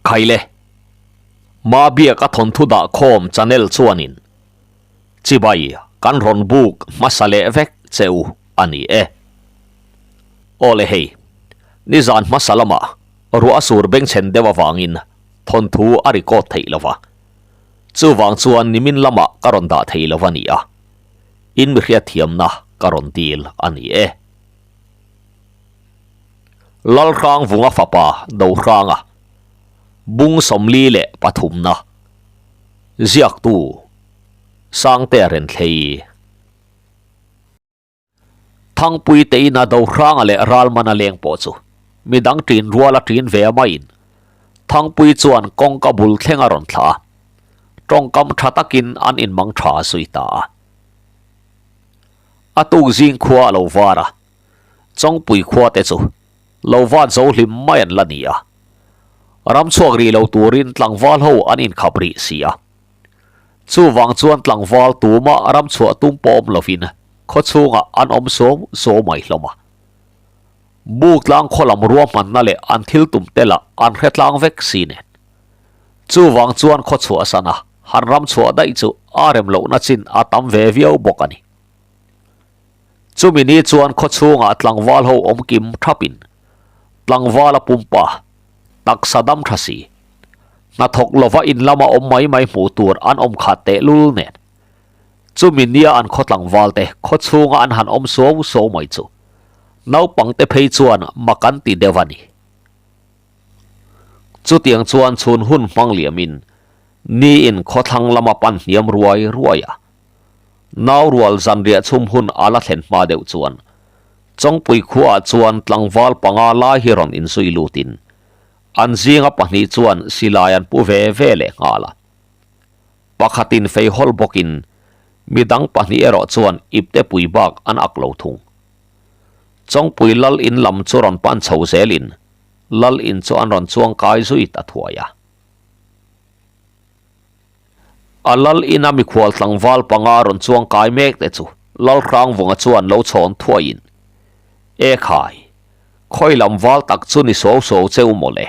Khaile. Mabiak a thawnthu dah khawm channel chuanin chibai kan rawn buk hmasa leh vek che u a ni e. Awle hei, nizan hmasa lamah ruah a sur bengchhen deuh avangin thawnthu a record theih lo va. Chuvang chuan nimin lamah ka rawn dah thei lo a ni a, in mi hriatthiamna ka rawn dil a ni e. Lalhrangvunga fapa Dohranga, Bung 43 na, Ziaktu, Sangtea Renthlei. Thangpui te ina Dohranga leh Ralmana leng pawh chu midang ṭin rual a ṭin ve maiin Thangpui chuan kawngka bul thleng a rawn thlah a, ṭawngkam ṭha takin an inmang ṭha zui ta a. A tuk zing khua a lo var a, Chawngpui khua te chu lo vat zo hlim mai an la ni a, ram chhuak rih lo turin tlangval ho an inkhap rih si a. Chuvang chuan tlangval tuma ram chhuah tum pawh awm lovin khaw chhungah an awm suau suau mai hlawm a. Buk tlang khaw lam ruahmanna leh an thil tum te lah an hre tlang vek si nen. Chuvang chuan khaw chhuahsan a han ram chhuah daih chu a rem lohna chin a tam ve viau bawk a ni. Chumi ni chuan khaw chhungah tlangval ho awm kim thapin tlangval a pumpa taksa dam tha si. Hnathawk lova in lama awm mai mai hmuh tur an awm khat tehlul nen. Chumi nia an khaw tlangval te khaw chhunga an han awm suau suau mai chu naupang te phei chuan mak an ti deuh a ni. Chutiang chuan chhun hun hmang liamin ni in khawthlang lama pan hniam ruai ruai a. Nau rual zanriah chhum hun a la thlen hma deuh chuan Chawngpui khuaah chuan tlangval panga lai hi rawn inzui lutin an zinga pahnih chuan silai an pu ve ve leh nghal a. Pakhatin fei hawl bawkin midang pahnih erawh chuan ipte pui bak an ak lo thung. Chawngpui lal in lam chu rawn pan chho zelin lal in chu an rawn chuang kai zui ta thuai a. A lal ina mikhual tlangval panga rawn chuang kai mek te chu Lalhrangvunga chuan lo chhawn thuaiin, E khai, khawi lam val tak chu ni suau suau cheu mawle.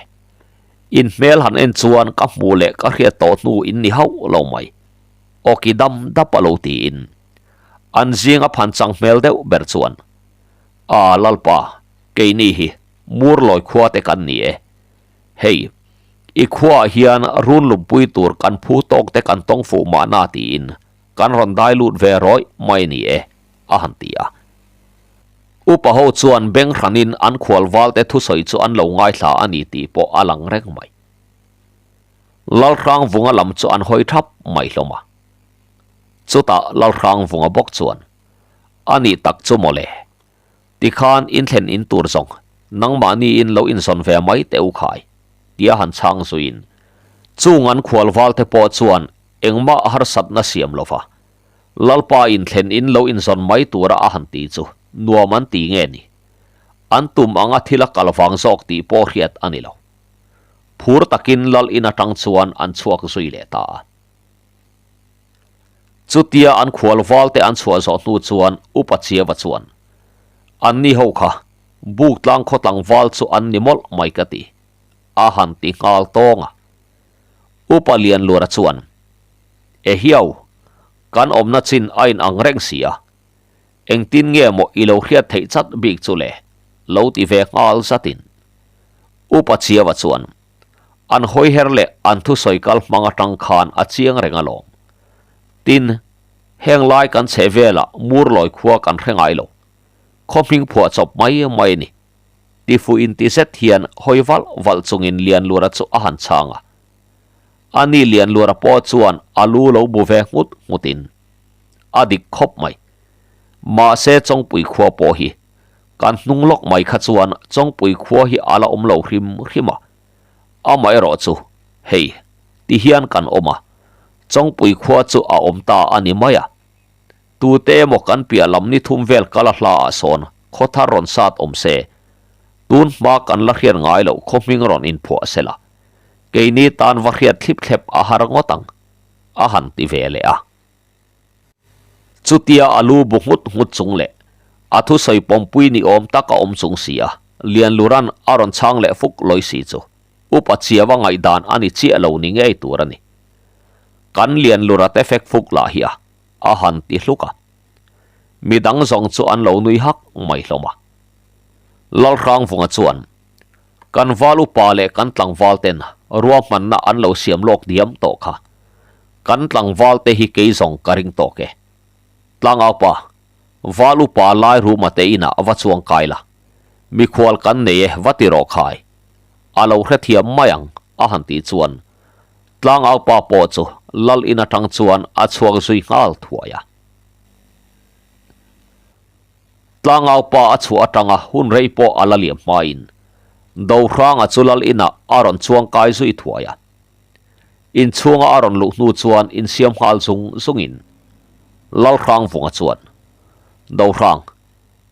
In hmel han en chuan ka hmuh leh ka hriat tawh hnu in ni hauh lo mai. Awki dam dap a lo tiin an zinga phan chang hmel deuh ber chuan, A Lalpa, keini hi Murlawi khua te kan ni e. Hei, i khuaah hian run lumpui tur kan phu tawk te kan tawng fuh mahna tiin kan rawn dai lut ve rawih mai ni e, a han ti a. Upa ho chuan beng hranin an khual valte thusawi chu an lo ngaithla a ni tih pawh a lang reng mai. Lalhrangvunga lam chu an hawi thap mai hlawm a. Chutah Lalhrangvunga bawk chuan, A nih tak chu mawle. Tikhan in thlen in tur zawng nangmahni in lo inzawn ve mai teh u khai, tia han chhang zuiin chung an khual valte pawh chuan engmah harsatna siam lova Lalpa in thlen in lo inzawn mai tura a han ti chu nuam an ti nge ni? An tum anga thil a kal vang zawk tih pawh hriat a ni lo. Phur takin Lal in atang chuan an chhuak zui leh ta a. Chutia an khual valte an chhuah zawh hnu chuan Upa Chiava chuan, An ni ho kha, buk tlang khaw tlangval chu an ni mawlh mai ka ti, a han ti nghal tawng a. Upa Lianlura chuan, E hiau, kan awmna chin a in ang reng si a, engtin nge maw i lo hriat theih chat bik chu le, lo ti ve nghal zatin. Upa Chiava chuan, An hawi her leh an thusawi kal hmang atang khan a chiang reng alawm. Tin, heng lai kan chhe velah Murlawi khua kan hre ngai lo. Khaw hming phuah chawp mai mai a ni. Tifuh inti zet hian hawi valh valh chungin Lianlura chu a han chhang a. Ani Lianlura pawh chuan a lu lo bu ve nghut nghutin a dik khawp mai. Mahse Chawngpui khua pawh hi Kan hnung lawk mai kha chuan Chawngpui khua hi a la awm lo hrim hrim a, amaherawh chu hei ti hian kan awm a, Chawngpui khua chu a awm ta a ni mai a. Tute emaw kan piah lam ni thum vel kal a hla ah sawn khaw thar rawn sat awm se, tun hma kan la hriat ngai loh khaw hming rawn inphuah se la, keini tan va hriat thlip thlep a har ngawt ang, a han ti ve leh a. Chutia a lu bu nghut nghut chung leh a thusawi pawmpui ni awm tak a awm chung si a, Lianlura'n a rawn chhang leh fuk lawi si chu. Upa Chiava ngaihdan a ni chiah lo ni ngei tur a ni. Kan lian lura te fek fuk lah hi a, a han ti hluk a. Midang zawng chu an lo nui hak mai hlawm a. Lalhrangvunga chuan, Kan val upa leh kan tlangval ten ruahmanna an lo siam lawk diam tawh kha. Kan tlangval te hi kei zawng ka ring tawk e. Tlangaupa, val upa lai ruma te inah va chuang kai la. Mikhual kan nei e va ti rawh khai. A lo hrethiam mai ang, a han tih chuan Tlangaupa pawh chu lal in atang chuan a chhuak zui nghal thuai a. Tlangaupa a chhuah atanga hun rei pawh a la liam hmain Dohranga chu lal inah a rawn chuang kai zui thuai a. Inchhunga a rawn luh hnu chuan insiam nghal zung zungin Lalhrangvunga chuan, Dohrang,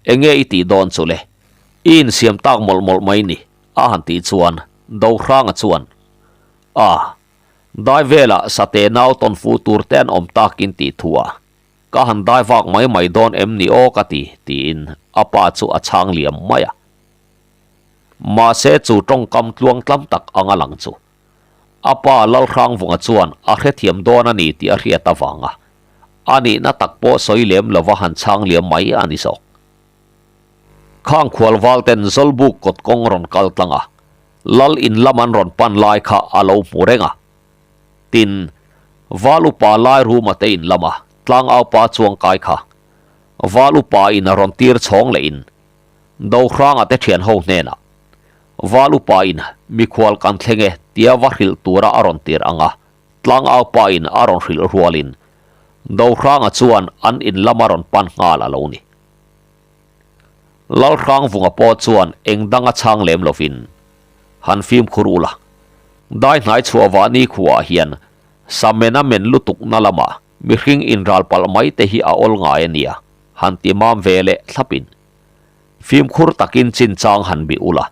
enge i tih dawn chu le? I insiam tak mawlh mawlh mai ni, a han tih chuan Dohranga chuan, A, dai velah sate nau tawn fuh tur te an awm takin tih thu a, ka han dai vak mai mai dawn em ni aw ka ti, tiin a pa chu a chhang liam mai a. Mahse chu tawngkam tluang tlam tak anga lang chu a pa Lalhrangvunga chuan a hrethiam dawn a ni tih a hriat avanga a nihna tak pawh sawi lem lova han chhang liam mai a ni zawk. Khang khualval ten Zawlbuk kawt kawng rawn kal tlang a, Lal in lam an rawn pan lai kha a lo hmu reng a. Tin, Val upa lai ruma te in lama tlangaupa chuang kai kha Val upa in a rawn tir chhawng leh in Dohranga te thian ho hnenah Val upa in mikhual kan thleng e tia va hrilh tura a rawn tir ang a, tlangaupa in a rawn hrilh rualin Dohranga chuan an in lama rawn pan nghal a lo ni. Lalhrangvunga pawh chuan eng danga chhang lem lovin, Han fimkhur ula, dai hnai chhuah vahni khuaah hian Samena men lutukna lamah mihring inral palh mai te hi a awl ngai a nia, han ti mam ve leh thlapin fimkhur takin chinchang han bih ula.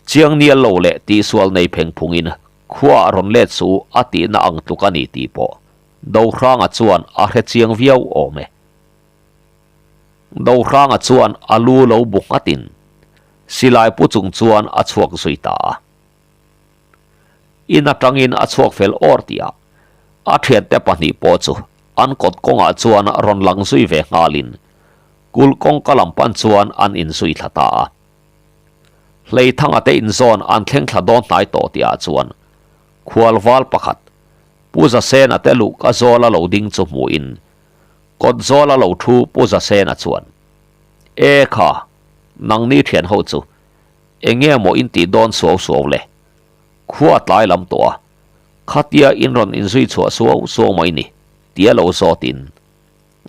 Chiang nial lo leh tihsual nei pheng phungin khuaah rawn let suh a tihna ang tluk a ni tih pawh Dohranga chuan a hre chiang viau awm e. Dohranga chuan a lu lo bu nghatin silai pu chung chuan a chhuak zui ta a. In atangin a chhuak fel awr tihah a thiante pahnih pawh chu an kawt kawngah chuan rawn lang zui ve nghalin kulh kawngka lam pan chuan an inzui thla ta a. Hleithanga te inzawn an thleng thla dawn hnai tawh tihah chuan khualval pakhat Pu Zasena te luhka zawla lo ding chu hmuhin Kawt zawla lo thu Pu Zasena chuan, E kha, nangni thian ho chu enge maw in tih dawn suau suau le? Khua tlai lam tawh a, khatia in rawn inzui chhuah suau suau mai ni, tia lo zawtin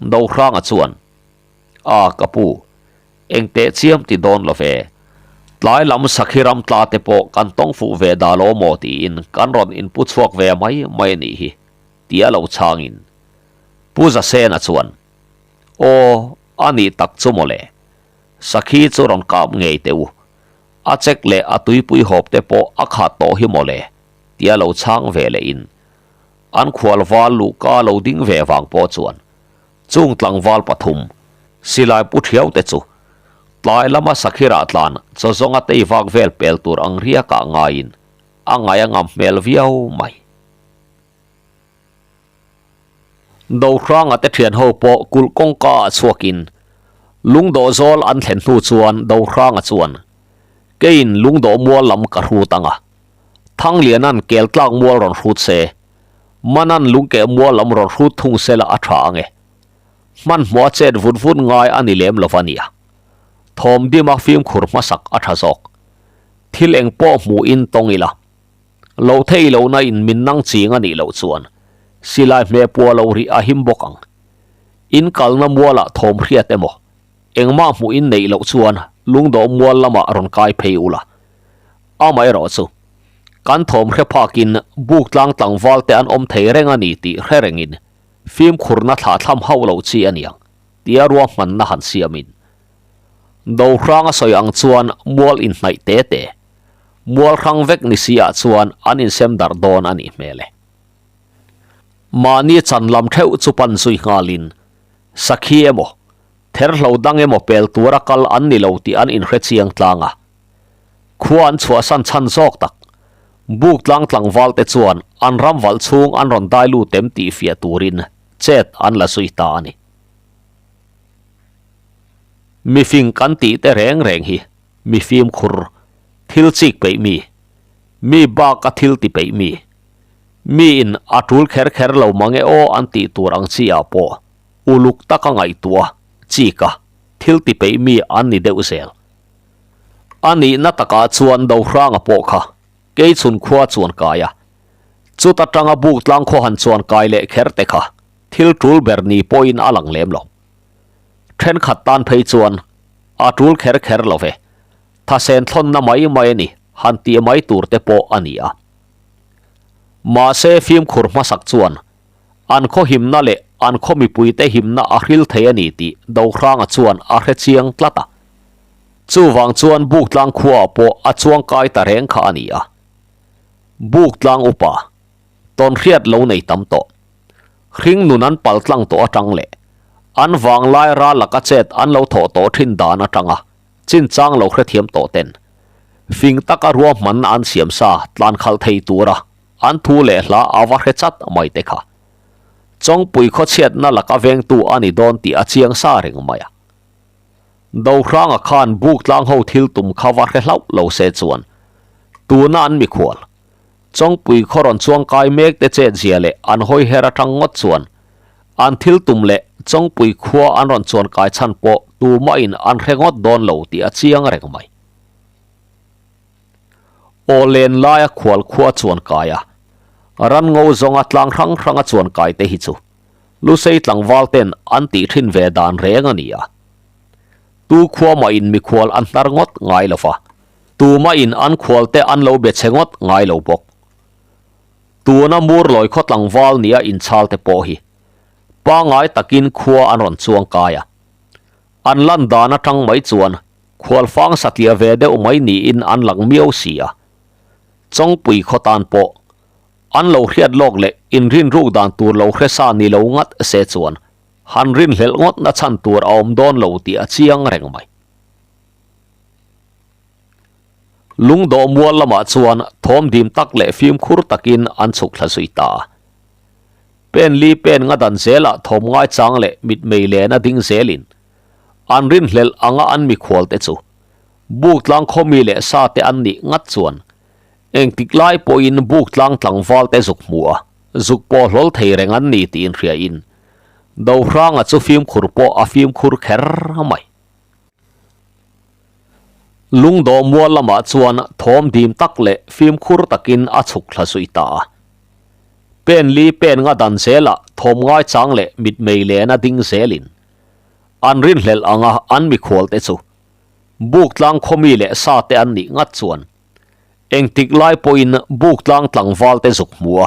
Dohranga chuan, A ka pu, engteh chiam ti dawn lo ve, tlai lam sakhi ram tla te pawh kan tawng fuh ve dah lo maw tiin kan rawn inpu chhuak ve mai mai a nih hi, tia lo chhangin Pu Zasena chuan, Aw, a nih tak chu mawle. Sakhi chu rawn kap ngei teh u. A chek leh a tuipui hawp te pawh a khat tawh hi mawle, tia lo chhang ve leh in. An khual val luhka lo ding ve vang pawh chuan chung tlangval pathum, silai pu thiau te chu tlai lama sakhi rah tlan chaw zawnga tei vak vel pel tur ang riakah ngaiin a ngaih a ngam hmel viau mai. Dohranga te thian ho pawh kulh kawngka ah chhuakin lungdawh zawl an thlen hnu chuan Dohranga chuan keiin lungdawh mual lam ka hrut ang a, Thangliana'n kel tlak mual rawn hrut se, Mana'n lungkeh mual lam rawn hrut thung se la a tha ang e. Hmanhmawh a chet vut vut ngai a ni lem lova nia. Thawm dima fimkhur hmasak a tha zawk. Thil eng pawh hmuhin tawng ila. Lo thei lohna in min nang ching a nih loh chuan silai hmeh pua lo rih a him bawk ang. In kalna mualah thawm hriat emaw, engmah hmuh in neih loh chuan lungdawh mual lamah rawn kai phei ula. Amaherawh chu, kan thawm hre phakin buk tlang tlangval te an awm thei reng a ni tih hre rengin fimkhurna thlah thlam hauh loh chi a niang tia ruahmanna han siamin Dohrang a sawi ang chuan mual inhnaih te te Mual hrang vek ni si ah chuan an insem darh dawn a nih hmel e. Mahni chan lam theuh chu pan zui nghalin sakhi emaw, therhlo dang emaw pel tura kal an ni lo tih an inhre chiang tlang a. Khua an chhuahsan chhan zawk tak. Buktlang tlangvalte chuan an ram valh chhung an rawn dai lut em tih fiah turin chet an la zui ta a ni. Mifing kan tih te reng reng hi mi fimkhur, thil chik peih mi, mi bak a thil ti peih mi, mi in a tul kher kher lo mange aw an tih tur ang chi ah pawh uluk taka ngaihtuah chik a thil ti peih mi an ni deuh zel. A nihna takah chuan Dohranga pawh kha Keichhun khua chuan kai a, chuta tanga Buktlang khaw han chuan kai leh kher te kha thil tul ber ni pawhin a lang lem lo. Thenkhat tan phei chuan a tul kher kher lo ve, thasen thlawnna mai mai a ni han tih mai tur te pawh a ni a. Mahse fimkhur hmasak chuan an khaw himna leh an khaw mipuite himna a hril thei a ni tih Dohranga chuan a hre chiang tlat a. Chuvang chuan Buktlang khuaah pawh a chuang kai ta reng kha a ni a. Buktlang upa, tawnhriat lo nei tam tawh. Hring nun an pal tlang tawh atang leh an vanglai ral laka chet an lo thawh tawh thin dan atanga chinchang lo hrethiam tawh ten fing taka ruahmanna an siam sa tlan khalh thei tura an thu leh hla a va hre chat mai te kha. Chawngpui khawchhiatna laka vengtu a ni dawn tih a chiang sa reng mai a. Dohranga khan Buktlang ho thil tum kha va hre hlauh lo se chuan tuna an mikhual Chawngpui khaw rawn chuang kai mek te chet zia leh an hawi her atang ngawt chuan an thil tum leh Chawngpui khua an rawn chuan kai chhan pawh tumahin an hre ngawt dawn lo tih a chiang reng mai. Aw len laia khual khua chuan kai a, ran ngo zawnga tlang hrang hranga chuan kai te hi chu Lusei tlangval ten an tih thin ve dan reng a ni a. Tu khua mahin mikhual an hnar ngawt ngai lo va, tumahin an khualte an lo be chhe ngawt ngai lo bawk. Tuna Murlawi khaw tlangval nia inchhalte pawh hi pangngai takin khua an rawn chuang kai a. An lan dan atang mai chuan khualfang satliah ve deuh mai niin an lang miau si a. Chawngpui khaw tan pawh an lo hriat lawk leh inrinruk dan tur lo hre sa ni lo ngat se chuan Han rinhlelh ngawtna chhan tur a awm dawn lo tih a chiang reng mai. Lungdawh mual lamah chuan thawm dim tak leh fimkhur takin an chhuk thla zui ta a. Pen li pen nga dan zelah thawm ngaichang leh mitmei lena ding zelin an rinhlelh anga an mikhual te chu Buktlang khawmi leh sa te an nih ngat chuan engtik lai pawhin Buktlang tlangval te zuk hmu a, zuk pawh hlawl thei reng an ni tih inhriain Dohranga chu fimkhur pawh a fimkhur kher mai. Lungdawh mual lamah chuan thawm dim tak leh fimkhur takin a chhuk thla zui ta a. Pen li pen nga dan zelah thawm ngaichang leh mitmei lena ding zelin an rinhlelh anga an mikhualte chu Buktlang khawmi leh sate an nih ngat chuan engtik lai pawhin Buktlang tlangvalte zuk hmu a,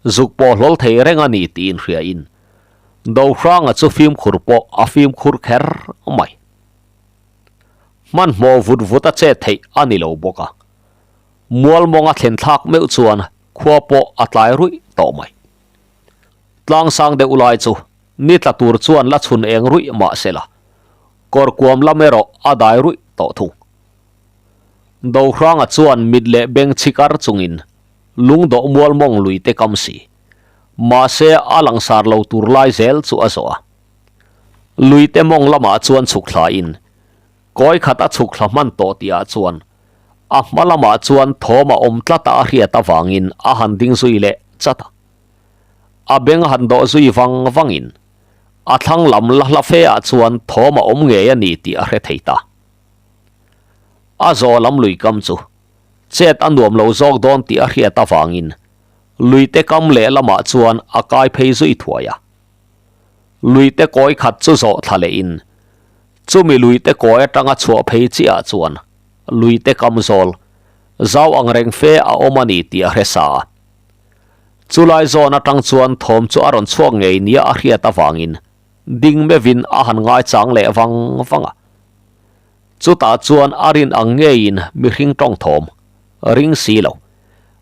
zuk pawh hlawl thei reng a ni tih inhriain Dohranga chu fimkhur pawh a fimkhur kher mai. Hmanhmawh vut vut a chet theih a ni lo bawk a, mual mawnga thlen thlak meuh chuan khua pawh a tlai ruih tawh mai. Tlangsang deuh lai chu ni tla tur chuan la chhun eng ruih mah se la, kawr kuam lam erawh a dai ruih tawh thung. Dohranga chuan mit leh beng chhikar chungin lungdawh mual mawng lui te kam si. Mahse a langsar lo tur lai zel chu a zawh a. Lui te mawng lamah chuan chhuk thla in kawi khat a chhuk thla hman tawh tih ah chuan a hma lamah chuan thawm a awm tlat a a hriat avangin a han ding zui leh chat a. A beng han dawh zui vang vang in a thlang lam la hla fe ah chuan thawm a awm ngei a ni tih a hre thei ta. A zawh lam lui kam chu chet a nuam lo zawk dawn tih a hriat avangin luite kam leh lamah chuan a kai phei zui thuai a. Luite kawi khat chu zawh thla lehin chumi luite kawi atanga chhuah phei chiah chuan luite kam zawl zau ang reng fe a awm a ni tih a hre sa a. Chulai zawn atang chuan thawm chu a rawn chhuak ngei nia a hriat avangin ding meuhin a han ngaichang leh vang vang a. Chutah chuan a rin ang ngeiin mihring tawng thawm, ring si lo.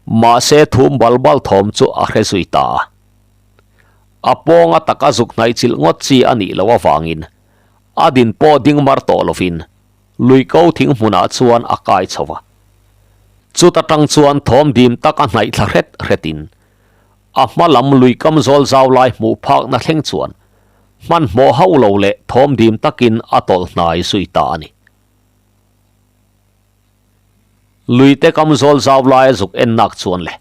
Mahse thum bal bal thawm chu a hre zui ta a. A pawnga taka zuk hnaih chilh ngawt chi a nih loh avangin a din pawh ding mar tawh lovin lui ko thing hmunah chuan a kai chho va. Chuta tang chuan thawm dim tak a hnaih thla hret hretin a hma lam lui kam zawl zau lai hmuh phakna thleng chuan hmanhmawh hauh lo leh thawm dim takin a tawlh hnai zui ta a ni. Luite kam zawl zau laia zuk en nak chuan le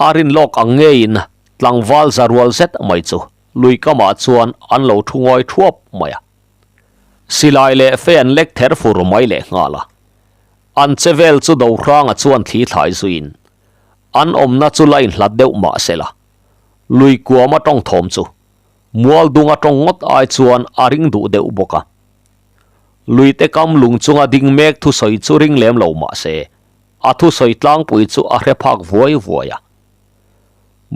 a rin lawk ang ngeiin tlangval za rual zet mai chu lui kamah chuan an lo thu ngawi thuap mai a. Silai leh fei an lek ther fur mai leh nghal a. An che vel chu Dohranga chuan thli thlai zuiin an awmna chu la inhlat deuh mah se la, lui kuam a tawng thawm chu mual dung a tawng ngawt ai chuan a ring duh deuh bawk a. Luite kam lung chunga ding mek thusawi chu ring lem lo mah se, a thusawi tlangpui chu a hre phak vuai vuai a.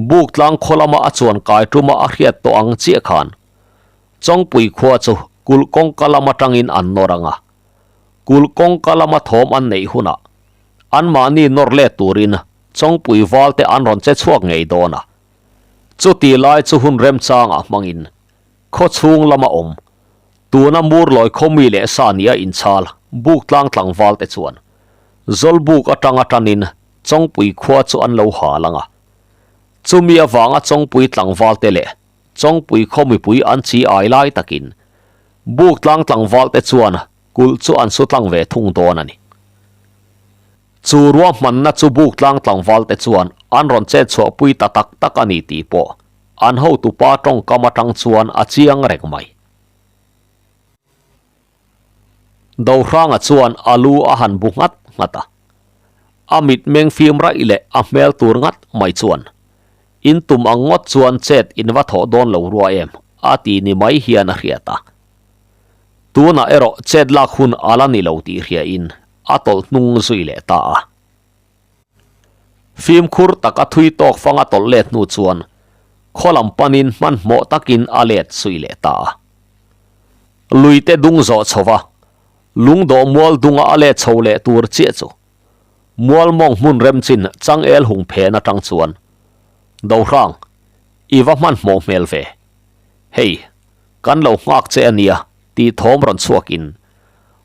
Buk tlang khaw lama a chuan kai tuma a hriat tawh ang chiah khan Chawngpui khua chu kulh kawngka lam atangin an nawr ang a. Kulh kawngka lama thawm an neih hunah anmahni nawr let turin Chawngpui valte an rawn che chhuak ngei dawn a. Chuti lai chu hun remchangah hmangin khaw chhung lama awm tuna Murlawi khawmi leh sa nia inchhal buk tlang tlangval te chuan Zawlbuk atanga tanin Chawngpui khua chu an lo hal ang a. Chumi avanga Chawngpui tlangval te leh Chawngpui khaw mipui an chi ai lai takin buk tlang tlangval te chuan kulh chu an su tlang ve thung dawn a ni. Chu ruahmanna chu buk tlang tlangval te chuan an rawn chet chhuahpui ta tak tak a ni tih pawh an hotupa tawngkam atang chuan a chiang reng mai. Dohranga chuan a lu a han bu nghat nghat a. A mitmeng fim raih leh a hmel tur nghat mai chuan in tum ang ngawt chuan chet in va thawh dawn lo rua em a ti ni mai hian a hriat a. Tunah erawh chet lak hun a la ni lo tih hriain a tawlh hnung zui leh ta a. Fimkhur tak a thui tawk fang a tawlh let hnu chuan khaw lam panin hmanhmawh takin a let zui leh ta a. Luite dung zawh chho va, lungdawh mual dunga a let chho leh tur chiah chu mual mawng hmun remchin changel hung phen atang chuan Dohrang, i va hmanhmawh hmel ve. Hei, kan lo nghak che a nia tih thawm rawn chhuakin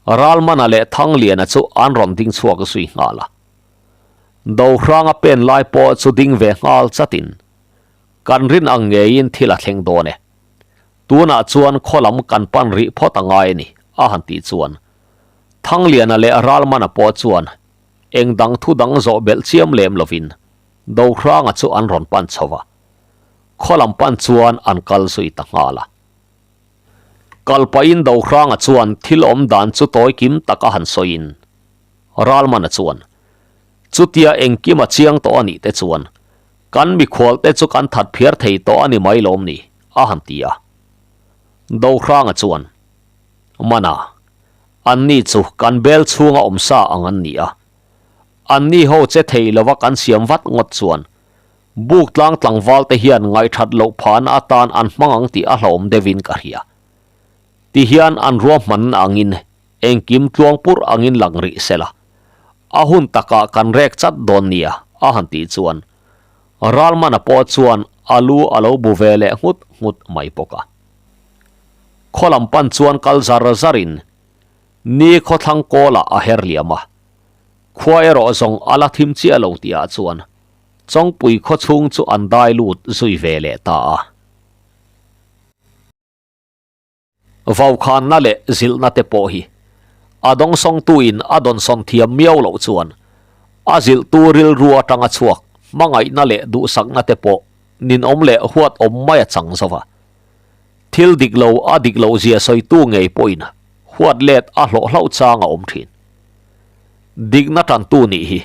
Ralmana leh Thangliana chu an rawn ding chhuak zui nghal a. Dohranga pen lai pawh chu ding ve nghal chatin kan rin ang ngeiin thil a thleng dawn e. Tunah chuan khaw lam kan pan rih phawt a ngai a ni, a han tih chuan Thangliana leh Ralmana pawh chuan eng dang thu dang zawh belh chiam lem lovin Dohranga chu an rawn pan chho a, khaw lam pan chuan an kal zui ta nghal a. Kal pahin Dohranga chuan thil awm dan chu tawi kim tak a han sawiin Ralmana chuan chutia engkim a chiang tawh a nih te chuan kan mikhual te chu kan that phiar thei tawh a ni mai lawm ni a han ti a. Dohranga chuan Mana, anni chu kan bel chhunga awm sa ang an ni a. Anni ho che thei lova kan siam vat ngawt chuan buk tlang tlangval te hian ngaihthat loh phahna atan an hmang ang tih a hlauhawm deuhin ka hria. Ti hian an ruahmanna angin engkim tluang pur angin lang rih sela a hun takah kan rek chat dawn nia a han tih chuan Ralmana pawh chuan a lu a lo bu ve leh nghut nghut mai bawk a. Khaw lam pan chuan kal zar zarin ni khawthlang kawlah a her liam a, khua erawh zawng a la thim chiah lo tihah chuan Chawngpui khaw chhung chu an dai lut zui ve leh ta a. Vaukhanna leh zilhna te pawh hi a dawngsawngtuin a dawnsawn thiam miau loh chuan a zilhtu rilru atanga chhuak hmangaihna leh duhsakna te pawh ninawm leh huat awm mai a chang zo va. Thil dik lo a dik loh zia sawitu ngei pawhin huat let a hlawh hlauh chang a awm thin. Dikna tantu nih hi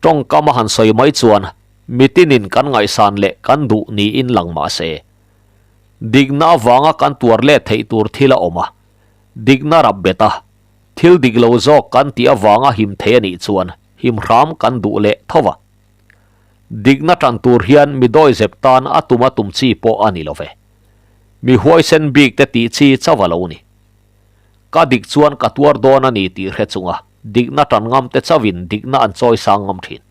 tawngkam a han sawi mai chuan mitinin kan ngaihsan leh kan duh niin lang mah se. Dikna avanga kan tuar let theih tur thil a awm a, dikna rap bet a, thil dik lo zawk kan tih avanga him thei a nih chuan him hram kan duh leh tho va. Dikna tan tur hian mi dawizep tan a tum a tum chi pawh a ni lo ve. Mi huaisen bik te tih chi chauh a lo ni. Ka dik chuan ka tuar dawn a ni tih hre chunga dikna tan ngam te chauhin dikna an chawi sang ngam thin.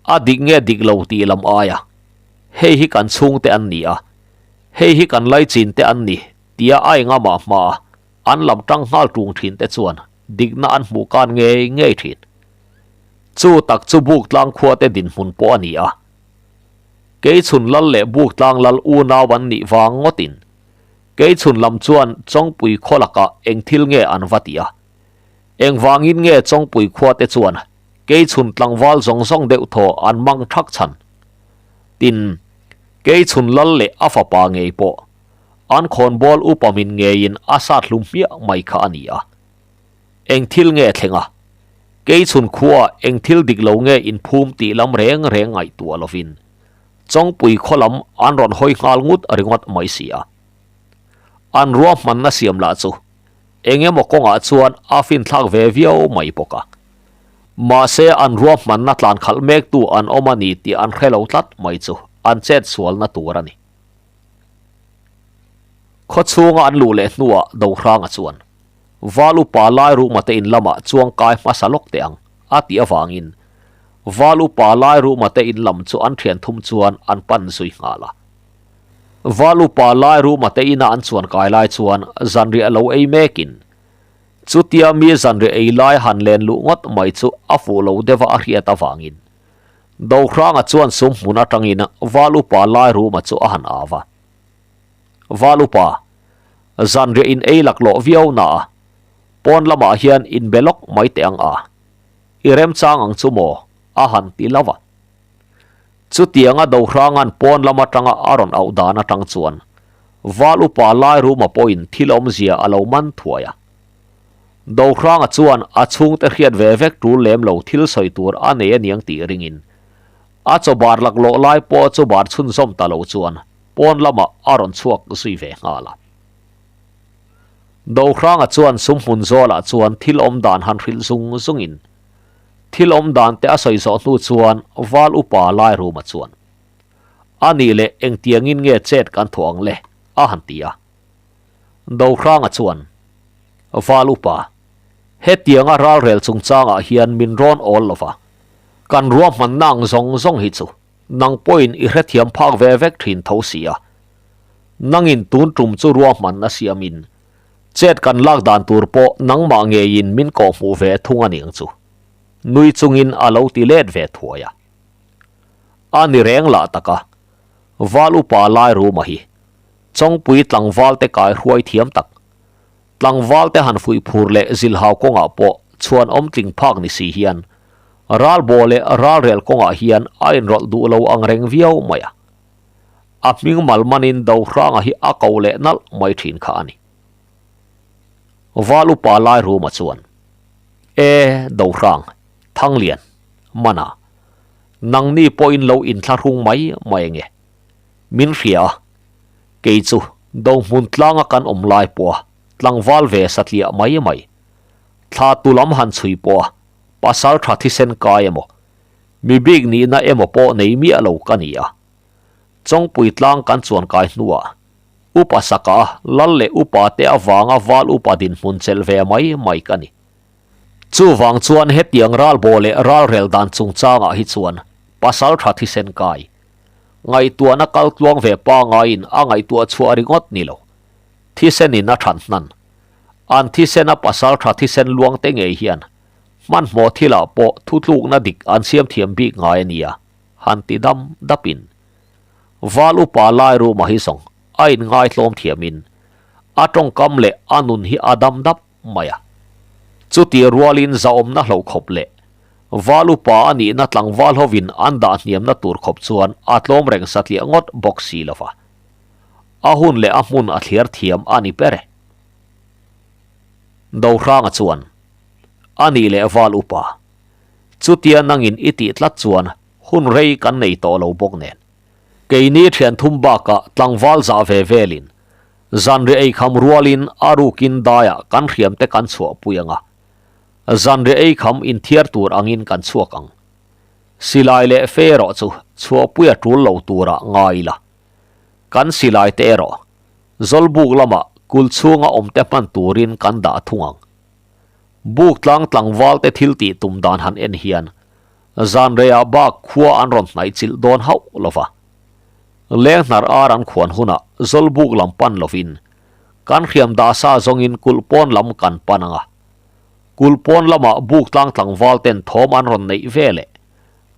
A dik nge dik lo tih lam aia hei hi kan chhungte an ni a, hei hi kan laichin te an ni tia a engamah hmaa an lam tang nghal tung thin te chuan dikna an hmuh kan ngei ngei thin. Chu tak chu Buktlang khuate dinhmun pawh a ni a. Keichhun lal leh Buktlang lal unau an nih vang ngawtin Keichhun lam chuan Chawngpui khaw lakah eng thil nge an va ti a. Engvangin nge Chawngpui khuate chuan Keichhun tlangval zawng zawng deuh thaw an mang thak chhan? Tin, Keichhun lal leh a fapa ngei pawh an khawnbawl upa min ngeiin a sat hlum hmiah mai kha a ni a. Eng thil nge thleng a? Keichhun khuaah eng thil dik lo nge inphum tih lam reng reng ngaihtuah lovin Chawngpui khaw lam an rawn hawi nghal ngut ringawt mai si a. An ruahmanna siam lah chu eng emaw kawngah chuan a finthlak ve viau mai bawk a. Mahse an ruahmanna tlan khalh mektu an awm a ni tih an hre lo tlat mai chu an chet sualna tur a ni. Khaw chhunga an luh leh hnuah Dohranga chuan Val upa lai ruma te in lamah chuang kai hmasa lawk teh ang a tih avangin Val upa lai ruma te in lam chu an thian thum chuan an pan zui nghal a. Val upa lai ruma te ina an chuan kai lai chuan zanriah lo ei mekin chutia mi zanriah ei lai han len luh ngawt mai chu a fuh lo deuh a a hriat avangin Dohranga chuan sum hmun atangin Val upa lai ruma chu a han au a. Val upa, zanriah in ei laklawh viau na a, pawn lamah hian in be lawk mai teh ang a, i remchang ang chu maw? a han ti lo a. Chutianga Dohranga'n pawn lam atanga a rawn auh dan atang chuan Val upa lai ruma pawhin thil awmzia a lo man thuai a. Dohranga chuan a chhungte hriat ve vek tul lem lo thil sawi tur a nei aniang tih ringin a chaw bar laklawh lai pawh chu bar chhunzawm ta lo chuan pawn lamah a rawn chhuak zui ve nghal a. Dohranga chuan sumhmun zawlah chuan thil awm dan han hrilh zung zungin thil awm dan te a sawi zawh hnu chuan Val upa Lairuma chuan, A nih leh engtiangin nge chet kan thawh ang le? a han ti a. Dohranga chuan, Val upa, hetianga ralrel chungchangah hian min rawn awl lo va, kan ruahmanna ang zawng zawng hi chu nang pawhin i hrethiam phak ve vek thin tho si a. Nangin tun tum chu ruahmanna siamin chet kan lak dan tur pawh nangmah ngeiin min kawhhmuh ve thung a niang chu. Nui chungin a lo ti let ve thuai a. A ni reng lah taka, Val upa Lairuma hi Chawngpui tlangval te kai hruai thiam tak. Tlangval te han fuih phur leh zilhau kawngah pawh chhuan awm tling phak ni si hian ralbaw leh ralrel kawngah hian a inrawlh duh lo ang reng viau mai a. A hming mal manin Dohranga hi a ko leh nalh mai thin kha a ni. Val upa Lairuma chuan, E, Dohrang, Thanglian, Mana, nangni pawhin lo inthlahrung mai mai ange. Min hria a, kei chu Dohmun tlanga kan awm lai pawha tlangval ve satliah mai mai, thla tu lam han chhui pawha pasal tha thisen kai emaw, mi bik nihna emaw pawh nei miah lo ka ni a. Chawngpui tlang kan chuan kai hnuah upa saka lal leh upa te avanga val upa dinhmun chelh ve mai mai ka ni. Chuvang chuan hetiang ralbaw leh ralrel dan chungchangah hi chuan pasal tha thisen kai, Ngaihtuahna kal tluang ve pangaiin a ngaihtuah chhuah ringawt ni lo. Thisenin a than hnan. An thisena pasal tha thisen luang te ngei hian hmanhmawh thilah pawh thutlukna dik an siam thiam bik ngai a nia, han ti dam dapin. Val upa lai ruma hi zawng a inngaitlawm thiamin a tawngkam leh a nun hi a dam dap mai a. Chutih rualin zahawmna hloh khawp leh Val upa a nihna tlangval hovin an dah hniamna tur khawp chuan a tlawm reng satliah ngawt bawk si lo va. A hun leh a hmun a thliar thiam a ni ber e. Dohranga chuan, A nih leh Val upa, chutia nangin i tih tlat chuan hun rei kan nei tawh lo bawk nen. Keini thian thum bakah tlangval zah ve velin zanriah eikham rualin a rukin daiah kan hriamte kan chhuahpui ang a. Zanriah ei kham inthiar tur angin kan chhuak ang. Silai leh fe erawh chu chhuahpui a tul lo turah ngai ila. Kan silai te erawh Zawlbuk lamah kul chhunga awmte hman turin kan dah thung ang. Buk tlang tlangval te thil tih tum dan han en hian zanreiah bak khua an rawn hnaih chilh dawn hauh lo va. Leng hnar ar an khuan hunah Zawlbuk lam pan lovin kan hriam dah sa zawngin kulh pawn lam kan pan ang a. Kulh pawn lamah buk tlang tlangval ten thawm an rawn neih ve leh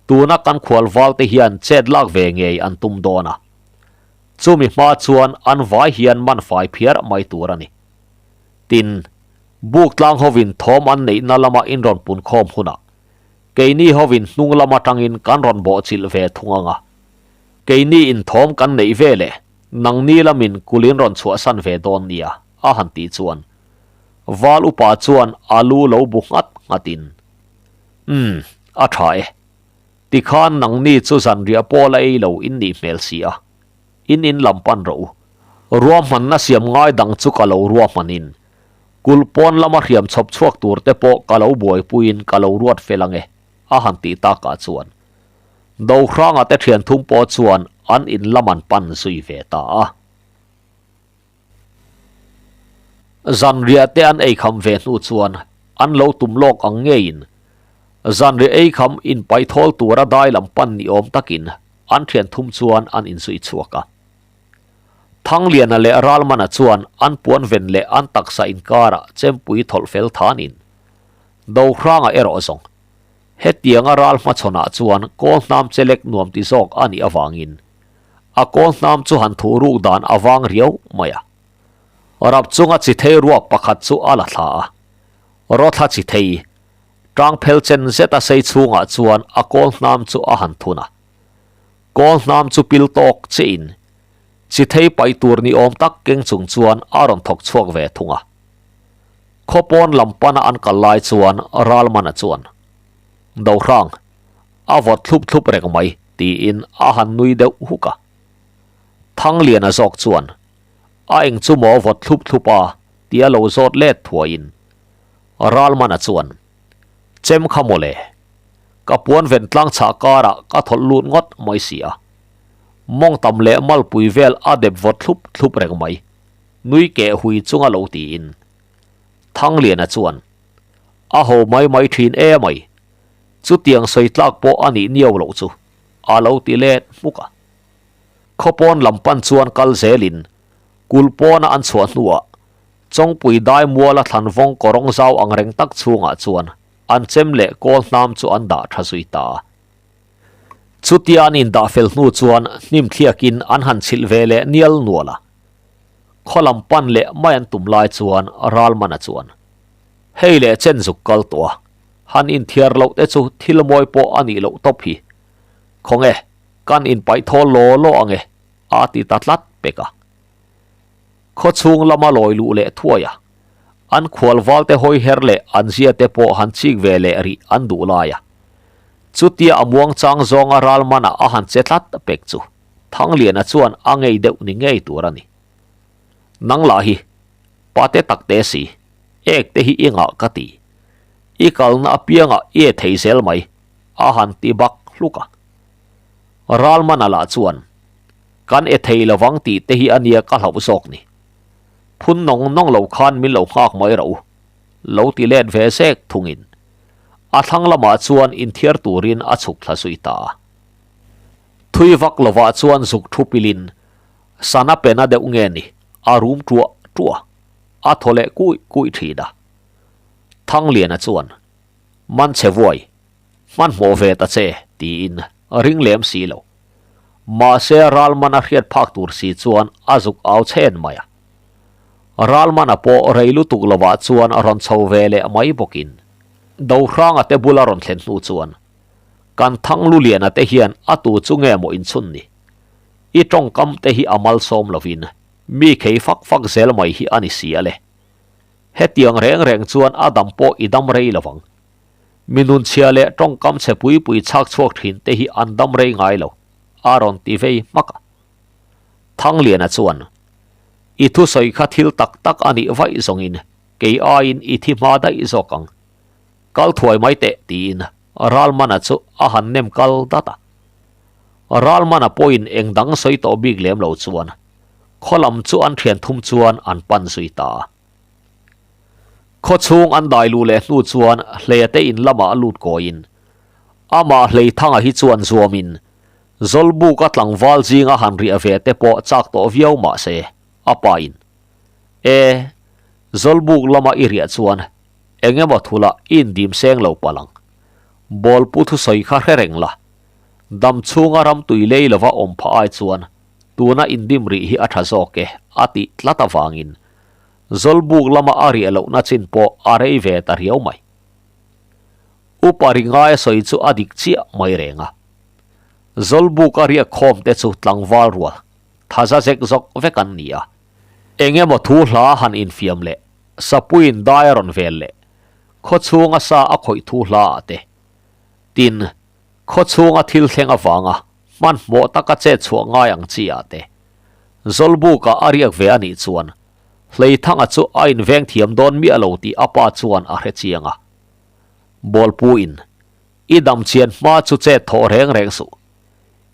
tuna kan khual val te hian chet lak ve ngei an tum dawn a. Chumi hma chuan an vai hian man fai phiar mai tur a ni. Tin, buk tlang hovin thawm an neihna lama in rawn pun khawm hunah keini hovin hnung lam atangin kan rawn bawhchilh ve thung ang a. Keini in thawm kan neih ve leh nangni lamin kulh in rawn chhuahsan ve dawn nia a han tih chuan Val upa chuan a lu lo bu nghat nghatin, Umm, a tha e. Tikhan nangni chu zanriah pawh la ei lo in nih hmel si a, in in lam pan rawh u. Ruahmanna siam ngai dang chu ka lo ruahmanin, kulh pawn lama hriam chhawp chhuak tur te pawh ka lo buaipuiin ka lo ruat fel ang e, a han tih takah chuan Dohranga te thian thum pawh chuan an in lam an pan zui ve ta a. Zanriah te an eikham ve hnu chuan an lo tum lawk ang ngeiin zanriah eikham inpaithawl tura dai lam pan ni awm takin an thian thum chuan an inzui chhuak a. Thangliana leh Ralmana chuan an puan ven leh an taksa inkarah chempui thawlh fel thanin Dohranga erawh zawng hetianga ral hmachhawnah chuan kawl hnam chelek nuam ti zawk a nih avangin A kawl hnam chu han thuh ruk dan a vang riau mai a. Rap chunga chi thei ruak pakhat chu a la thla a. Rawthla chi thei, tang phel chen zet a sei chhungah chuan a kawl hnam chu a han thun a. Kawl hnam chu pil tawk chiah in chi thei paih tur ni awm tak keng chung chuan a rawn thawk chhuak ve thung a. Khaw pawn lam pana an kal lai chuan Ralmana chuan, Dohrang, A vawt thlup thlup reng mai, tiin a han nui deuh huk a. Thangliana zawk chuan, A eng chu maw vawt thlup thlup a? tia lo zawt let thuaiin Ralmana chuan, Chem kha mawle, ka puan ven tlang chhah karah ka thawlh lut ngawt mai si a. Mawng tam leh malpui vel a dep vawt thlup thlup reng mai, nui keh hui chunga lo tiin Thangliana chuan, A ho mai mai thin e mai, Chutiang sawi tlak pawh a nih niau loh chu a lo ti let hmuk a. Khaw pawn lam pan chuan kal zelin kulh pawna an chhuah hnuah Chawngpui dai muala thlan vawng kawrawng zau ang reng tak chhungah chuan an chem leh kawl hnam chu an dah tha zui ta a. Chutia an indah fel hnu chuan hnim thliakin an han chhilh ve leh nial nual a. Khaw lam pan leh mai an tum lai chuan Ralmana chuan, Hei leh chen zuk kal tawh a, Han inthiar loh te chu thil mawi pawh a nih loh tawp hi. Khawnge, kan inpaih thawl law law ang e, a ti ta tlat pek a. Khaw chhung lama lawi luh leh thuai a, an khual val te hawi her leh an zia te pawh han chik ve leh rih an duh lai a. Chutia a muang chang zawnga ral manah a han che tlat pek chu Thangliana chuan a ngei deuh ni ngei tur a ni. Nang lah hi, pate tak te si, ek te hi i ngah ka ti. I kalna apiangah i e thei zel mai, a han ti bak hluk a. Ralmana lah chuan, Kan e thei lovang tih te hi a nia ka hlauh zawk ni. Phun nawng nawng lo khan min lo nghak mai rawh u, lo ti let ve zek thungin a thlang lamah chuan inthiar turin a chhuk thla zui ta a. Thui vak lovah chuan zuk thu pilin sana pena deuh nge ni a rum ṭuah ṭuah a. A thaw leh kuih kuih thin a. Thangliana chuan, Man che vuai, hmanhmawh ve ta che, tiin ring lem si lo. Mahse Ralmana hriat phak tur si chuan a zuk au chhen mai a. Ralmana pawh rei lutuk lovah chuan rawn chho ve leh mai bawkin Dohranga te bula rawn thlen hnu chuan, Kan Thangluliana te hian a tu chu nge maw inchhun ni? I tawngkam te hi a malsawm lovin Mi khei fak fak zel mai hi a ni si a le. Hetiang reng reng chuan a dam pawh i dam rei lovang. Mi nunchhia leh tawngkam chhe pui pui chhak chhuak thin te hi an dam rei ngai lo, a rawn ti vei hmak a. Thangliana chuan, I thusawi kha thil tak tak a nih vaih zawngin kei aiin i thi hma daih zawk ang. Kal thuai mai teh tiin Ralmana chu a han nem kal dat a. Ralmana pawhin eng dang sawi tawh bik lem lo chuan khaw lam chu an thian thum chuan an pan zui ta a. Khaw chhung an dai luh leh hnu chuan Hleia te in lamah a lut kawiin amah Hleithanga hi chuan zuamin Zawlbuka tlangval zinga han riah ve te pawh chak tawh viau mah se a pain, E, Zawlbuk lama i riah chuan. Eng emaw thula i indim seng lo palh ang. Bawlpu thusawi kha hre reng la. Dam chhunga ram tui lei lova awm phah ai chuan tuna indim rih hi a tha zawk e a tih tlat avangin Zawlbuk lama a riah lohna chin pawh a rei ve ta riau mai. Upa ri ngaia sawi chu a dik chiah mai reng a. Zawlbuk a riak khawm te chu tlangval rual thaza zek zawk vek an ni a. Eng emaw thu hla han infiam leh Sapuiin dai a rawn vel leh khaw chhunga sa a khawih thu hla ah te. Tin, khaw chhunga thil thleng avanga hmanhmawh taka chet chhuah ngai ang chi ah te. Zawlbukah a riak ve a nih chuan Hleithanga chu a inveng thiam dawn miah lo tih a pa chuan a hre chiang a. Bawlpuiin, I dam chian hma chu chet thawh reng reng suh.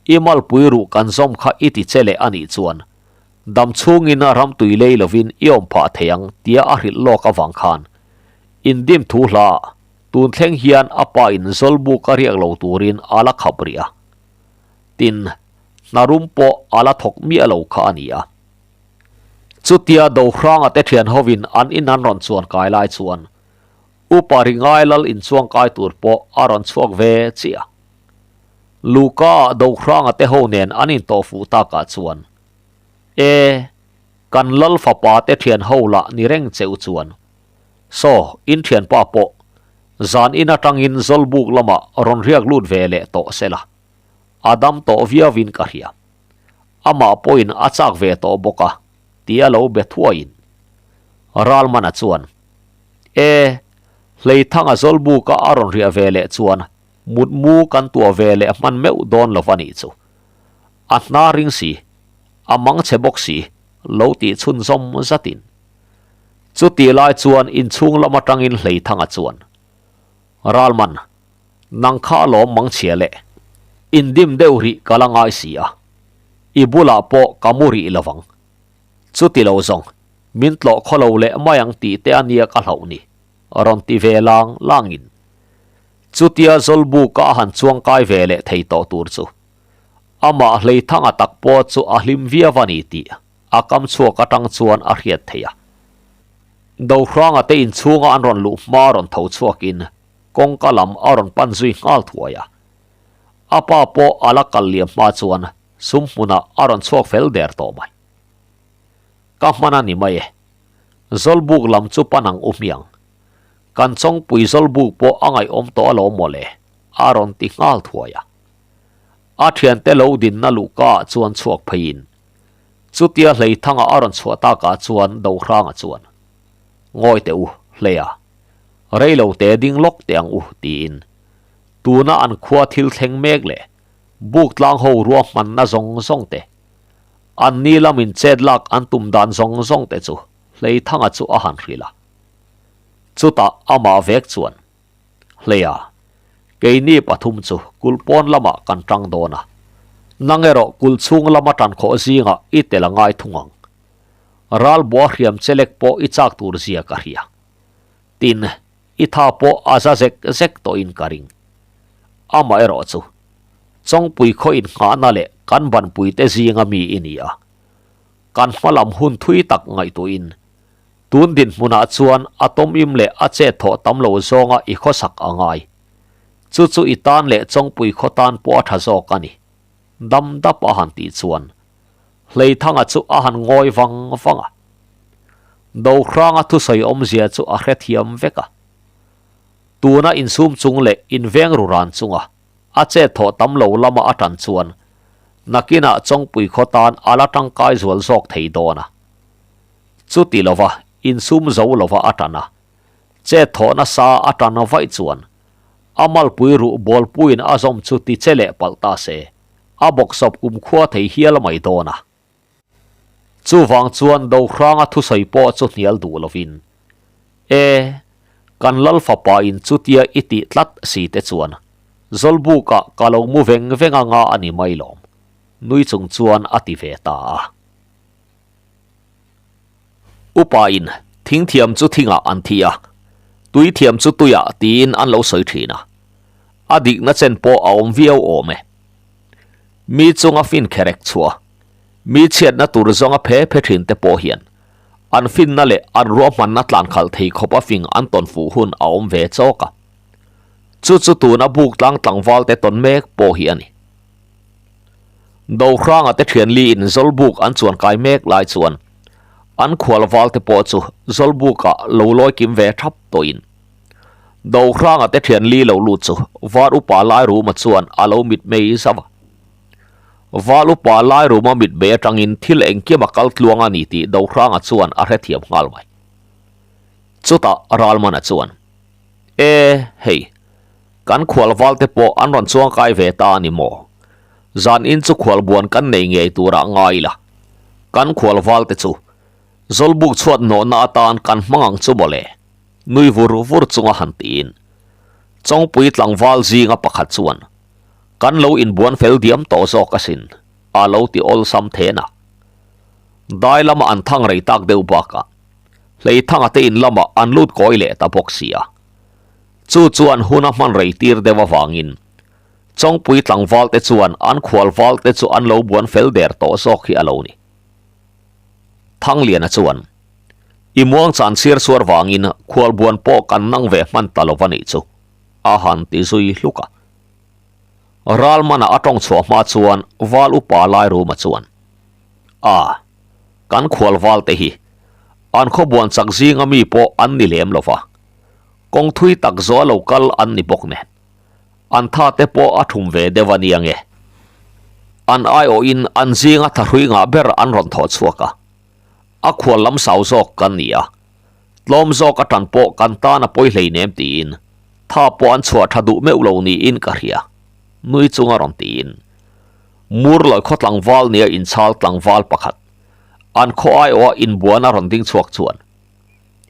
I malpui ruh kan zawm kha i ti che leh a nih chuan dam chhungin ram tui lei lovin i awm phah thei ang tia a hrilh lawk avang khan indim thu hla ah tun thleng hian a pa in Zawlbuk a riak lo turin a la khap rih a. Tin, hnarum pawh a la thawk miah lo kha a ni a. Chutia Dohranga te thian hovin an in an rawn chuan kai lai chuan Upa Ringai lal inchuang kai tur pawh a rawn chhuak ve chiah. Luka ah Dohranga te ho nen an intawh fuh takah chuan, E, kan lal fapa te thian ho lah ni reng cheu chuan, Saw, in thianpa pawh zan in atangin Zawlbuk lamah rawn riak lut ve leh tawh sela, a dam tawh viauin ka hria. Amah pawhin a chak ve tawh bawk a, tia lo be thuaiin Ralmana chuan, E, Hleithanga Zawlbuka a rawn riah ve leh chuan mutmu kan tuah ve leh hman meuh dawn lo va nih chu. A hna ring si, a mang chhe bawk si, lo tih chhunzawm zatin. Chutih lai chuan inchhung lam atangin Hleithanga chuan, Ralman, nang kha alawm mang chhia leh, indim deuh rih ka la ngai si a, i bulah pawh ka mu rih lo vang. Chuti lo zawng, min tlawh khaw lo leh mai ang tih te a nia ka hlauh ni, rawn ti ve lang langin. Chutia Zawlbuka a han chuang kai ve leh thei tawh tur chu amah Hleithanga tak pawh chu a hlim viau a ni tih a kam chhuak atang chuan a hriat theih a. Dohranga te inchhunga an rawn luh hma rawn tho chhuakin kawngka lam a rawn pan zui nghal thuai a. A pa pawh a la kal liam hma chuan sum hmunah a rawn chhuak fel der tawh mai. Ka hman a ni mai e. Zawlbuk lam chu pan ang u hmiang. Kan chawngpui Zawlbuk pawh a ngaihawm tawh alawm mawle, a rawn ti nghal thuai a. A thiante lo dinna luhka ah chuan chhuak pheiin chutia Hleithanga a rawn chhuah takah chuan Dohranga chuan, Ngawi teh u, Hleia, reilo te ding lawk teh ang u, tiin tuna an khua thil thleng mek leh buk tlang ho ruahmanna zawng zawng te, an ni lamin chet lak an tum dan zawng zawng te chu Hleithanga chu a han hrilh a. Chutah amah vek chuan, Hleia, keini pathum chu kulh pawn lamah kan tang dawn a, nang erawh kulh chhung lama tan khawh zingah i tel a ngai thung ang. Ralbua hriam chelek pawh i chak tur zia ka hria. Tin, i tha pawh a za zek zek tawhin ka ring. Amaherawh chu, Chawngpui khaw innghahna leh kan banpuite zinga mi i ni a. Kan hma lam hun thui tak ngaihtuahin, tun dinhmunah chuan a tawmim leh a chet thawh tam lo zawnga i khawsak a ngai. Chu chu i tan leh Chawngpui khaw tan pawh a tha zawk a ni. Dam dap a han tih chuan Hleithanga chu a han ngawi vang vang a. Dohranga thusawi awmzia chu a hrethiam vek a. Tuna insum chung leh inveng ru ran chunga a chet thawh tam lo lama a tan chuan nakinah Chawngpui khaw tan a la tangkai zual zawk thei dawn a. Chuti lova insum zo lova a tan a, chet thawh nasa a tan vaih chuan a malpui ruh bawlpuiin a zawm chu ti che leh palh ta se, a bawksawp kumkhua thei hial mai dawn a. Chuvang chuan Dohranga thusawi pawh chu hnial duh lovin, E, kan lal fapa in chutia i tih tlat si te chuan Zawlbukah ka lo mu veng veng anga a ni mai lawm, nui chung chuan a ti ve ta a. Upa in thingthiam chu thingah an thi a, tuithiam chu tuiah tiin an lo sawi thin a, a dikna chen pawh a awm viau awm e. Mi chunga fin kherek chhuah, mi chhiatna tur zawnga phe phe thin te pawh hian. An finna leh an ruahmanna tlan khalh thei khawp a fing an tawn fuh hun a awm ve chawk a. Chu chu tuna buk tlang tlangval te tawn mek pawh hi a ni. Dohranga te thianli in Zawlbuk an chuan kai mek lai chuan an khual val te pawh chu Zawlbukah lo lawi kim ve thap tawhin Dohranga te thianli lo lut chu Var upa Lairuma chuan a lo mitmei zauh a. Val upa Lairuma mitmei atangin thil engkim a kal tluang a ni tih Dohranga chuan a hrethiam nghal mai. Chutah Ralmana chuan, E, hei, kan khual valte pawh an rawn chuang kai ve ta a ni maw? Zan in chu khual buan kan nei ngei turah ngai ila. Kan khual valte chu Zawlbuk chhuat hnawhna atan kan hmang ang chu mawle, nui vur vur chunga han tiin. Chawngpui tlangval zinga pakhat chuan, Kan lo inbuan fel diam tawh zawk asin, a lo ti awlsam then a. Dai lama an thang rei tak deuh bakah Hleithanga te in lamah an lut kawi leh ta bawk si a. Chu chuan hun a hman rei tir deuh avangin Chawngpui tlangval te chuan an khual val te chu an lo buan fel der tawh zawk hi a lo ni. Thangliana chuan, I muang chan chhiar chhuar vangin khual buan pawh kan nang ve hman ta lo va nih chu, a han ti zui hluk a. Ralmana a tawng chhuah hma chuan Val upa Lairuma chuan, A, kan khual val te hi an khawbuan chak zinga mi pawh an ni lem lo va, kawng thui tak zawh a lo kal an ni bawk nen, an tha te pawh a thum ve deuh a nia nge. An aiawhin an zinga thahrui ngah ber an rawn thawh chhuak a, a khual lam sau zawk kan ni a, tlawm zawk atan pawh kan tan a pawi hleinem tiin tha pawh an chhuah tha duh meuh lo niin ka hria, nui chunga rawn tiin. Murlawi khaw tlangval nia inchhal tlangval pakhat, an khaw aiawha inbuana rawn ding chhuak chuan,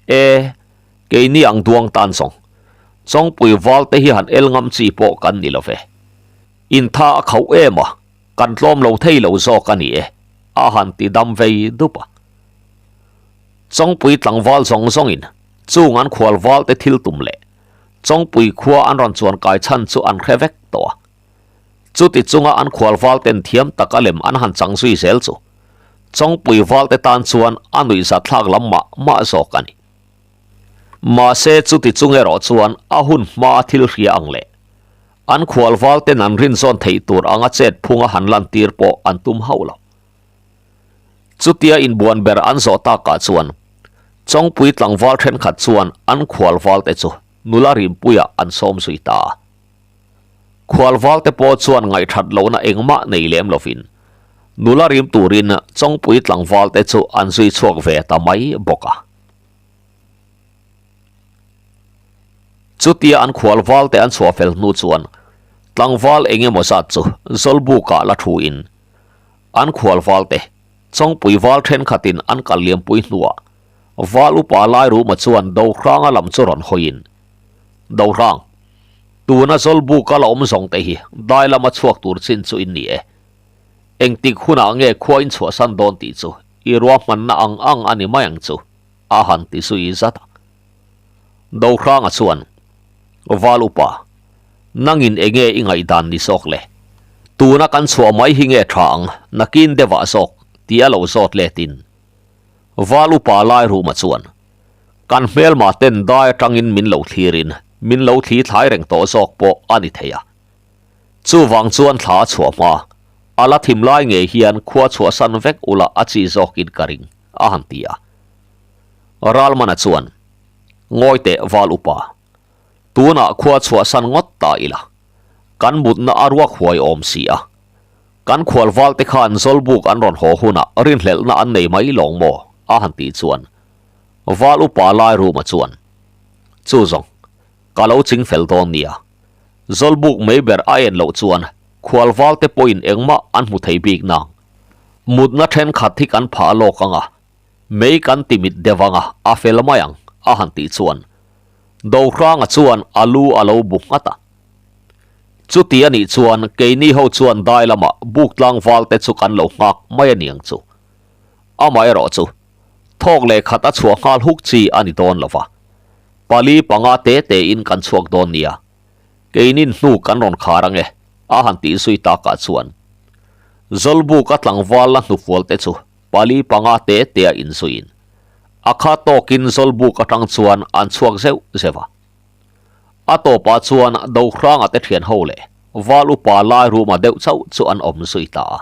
E, keini ang duang tan zawng, Chawngpui val te hi han el ngam chi pawh kan ni lo ve. Intha a khauh em a, kan tlawm lo thei lo zawk a ni e, a han ti dam vei dup a. Chawngpui tlangval zawng zawngin chung an khual val te thil tum leh Chawngpui khua an rawn chuan kai chhan chu an hre vek tawh a. Chuti chunga an khual val ten thiam tak a lem an han chang zui zel chu Chawngpui val te tan chuan a nuihzat thlak lam mah mah zawk a ni. Mahse chuti chung erawh chuan a hun hma thil hria ang leh an khual val ten an rinzawn theih tur anga chet phunga han lantir pawh an tum hauh lo. Chutia inbuan ber an zawh takah chuan Chawngpui tlangval thenkhat chuan an khual val te chu nula rimpuiah an sawm zui ta a. Khualval te pawh chuan ngaihthat lohna engmah nei lem lovin nula rim turin Chawngpui tlangval te chu an zui chhuak ve ta mai bawk a. Chutia an khualval te an chhuah fel hnu chuan tlangval eng emaw zat chu Zawlbukah la thuin an khualval te Chawngpui val thenkhatin an kal liampui hnuah Val upa Lairuma chuan Dohranga lam chu rawn hawiin Dohrang, tuna Zawlbuka la awm zawng te hi dai lama chhuak tur chin chu in ni e. Engtik hunah nge khua in chhuahsan dawn tih chu i ruahmanna ang ang a ni mai ang chu, a han ti zui zat a. Dohranga chuan, Val upa, nangin enge i ngaihdan ni zawk le? Tuna kan chhuah mai hi nge tha ang, nakin deuhah zawk, ti a lo zawt letin. Val upa Lairuma chuan, Kan hmelma ten dai atangin min lo thlirin min lo thli thlai reng tawh zawk pawh a ni thei a. Chuvang chuan thla a chhuah hma, a la thim lai ngei hian khua chhuahsan vek ula a chi zawkin ka ring, a han ti a. Ralmana chuan, Ngawi teh Val upa, tunah khua chhuahsan ngawt ta ila, kan mutna a ruak huai awm si a, kan khual valte khan Zawlbuk an rawn haw hunah rinhlelhna an nei mai lawng maw? a han tih chuan Val upa Lairuma chuan, Chu zawng, ka lo ching fel dawn nia. Zawlbuk mai ber a en loh chuan khual valte pawhin engmah an hmu thei bik nang. Mutna thenkhat hi kan phah lawk ang a, mei kan ti mit deuh ang a, a fel mai ang, a han tih chuan Dohranga chuan a lu a lo bu nghat a. Chuti a nih chuan keini ho chuan dai lamah buk tlangval te chu kan lo nghak mai a niang chu. Amaherawh chu Thawk leh khat a chhuah nghal huk chi a ni dawn lo va, pali panga te te in kan chhuak dawn nia, keinin hnu kan rawn khar ange a han tih zui takah chuan Zawlbuka tlangval la hnufual te chu pali panga te te a inzuiin A kha tawkin Zawlbuk atang chuan an chhuak zeuh zeuh a. A tawpah chuan Dohranga te thian ho leh Val upa lai ruma deuh chauh chu an awm zui ta a.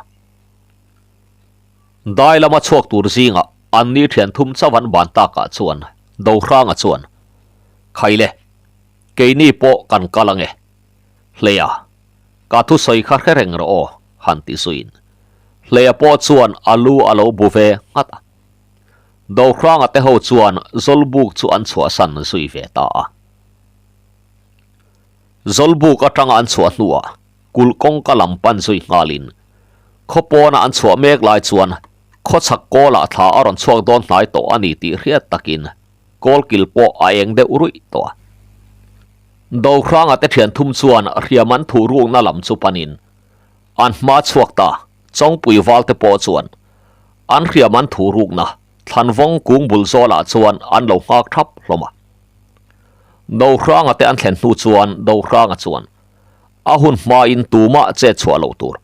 Dai lama chhuak tur zingah an ni thian thum chauh an ban takah chuan Dohranga chuan, Khaile, keini pawh kan kal ange. Hleia, ka thusawi kha hre reng rawh aw, han ti zuiin. Hleia pawh chuan a lu a lo bu ve nghat a. Dohranga te ho chuan Zawlbuk chu an chhuahsan zui ve ta a. Zawlbuk atanga an chhuah hnuah kulh kawngka lam pan zui nghalin khaw pawna an chhuah mek lai chuan khawchhak kawlah thla a rawn chhuak dawn hnai tawh a ni tih hriat takin kawlkil pawh a eng deuh ruih tawh a. Dohranga te thian thum chuan hriam an thuh rukna lam chu panin an hma chhuak ta Chawngpui valte pawh chuan an hriam an thu rukna thlanvawng kung bul zawlah chuan an lo nghak thap hlawm a. Dohranga te an thlen hnu chuan Dohranga chuan a hun hmain tumah chet chhuah loh tur.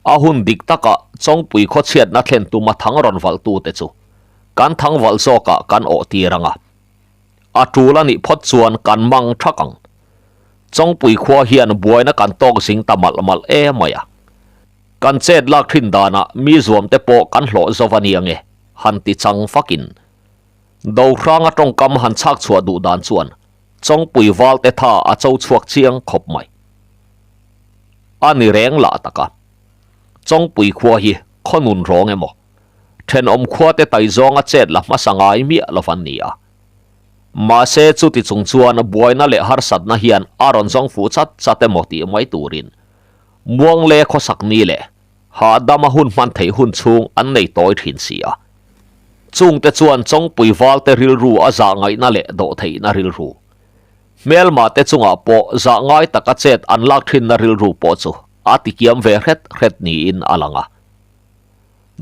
A hun dik takah Chawngpui khawchhiatna thlen tuma thang rawn valhtute chu kan thang valh zawkah kan awh tir ang a. A tul a nih phawt chuan kan mang thak ang. Chawngpui khua hian buaina kan tawk zing ta malh malh e mai a. Kan chet lak thin danah mi zuam te pawh kan hlawh zo a nia nge, han ti chang fakin. Dohranga tawngkam han chhak chhuah duh dan chuan Chawngpui val te tha a cho chhuak chiang khawp mai. A ni reng lah tak a. Chawngpui khua hi khaw nun rawng emaw? Thenawm khua te tai zawnga chet la hmasa ngai miah lo an ni a. Mahse chuti chung chuan buaina leh harsatna hian a rawn zawng fuh chat chat emaw tih mai turin muang le khawsak ni leh hahdama hun hman theih hun chhung an nei tawi thin si a. Chungte chuan Chawngpui valte rilru a zah ngaihna leh dawh theihna rilru, hmelma te chungah pawh zah ngai taka chet an lak thinna rilru pawh chu a tikiam ve hret hret niin a lang a.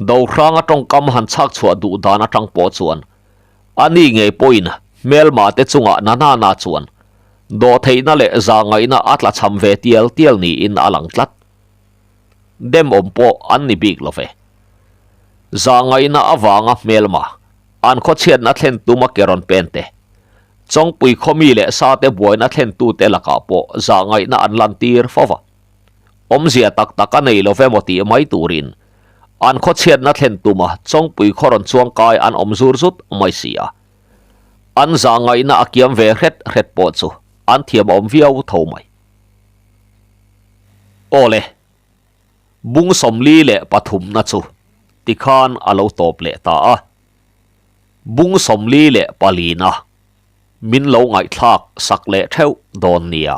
Dohranga tawngkam han chhak chhuah duh dan atang pawh chuan a ni ngei pawhin hmelma te chungah na na na chuan dawhtheihna leh zahngaihna a tlachham ve tial tial niin a lang tlat. Dem awm pawh an ni bik lo ve. Zahngaihna avanga hmelma an khawchhiatna thlen tuma ke rawn pen te, Chawngpui khawmi leh sate buaina thlentute lakah pawh zahngaihna an lantir fo va. Awmzia tak tak a nei lo ve maw tih mai turin an khawchhiatna thlen tuma Chawngpui khaw rawn chuangkai an awm zur zut mai si a. An zahngaihna a kiam ve hret hret pawh chu an thiamawm viau tho mai. Aw le, bung 43na chu tikhan a lo tawp leh ta a. Bung 44na min lo ngaihthlak sak leh theuh dawn nia.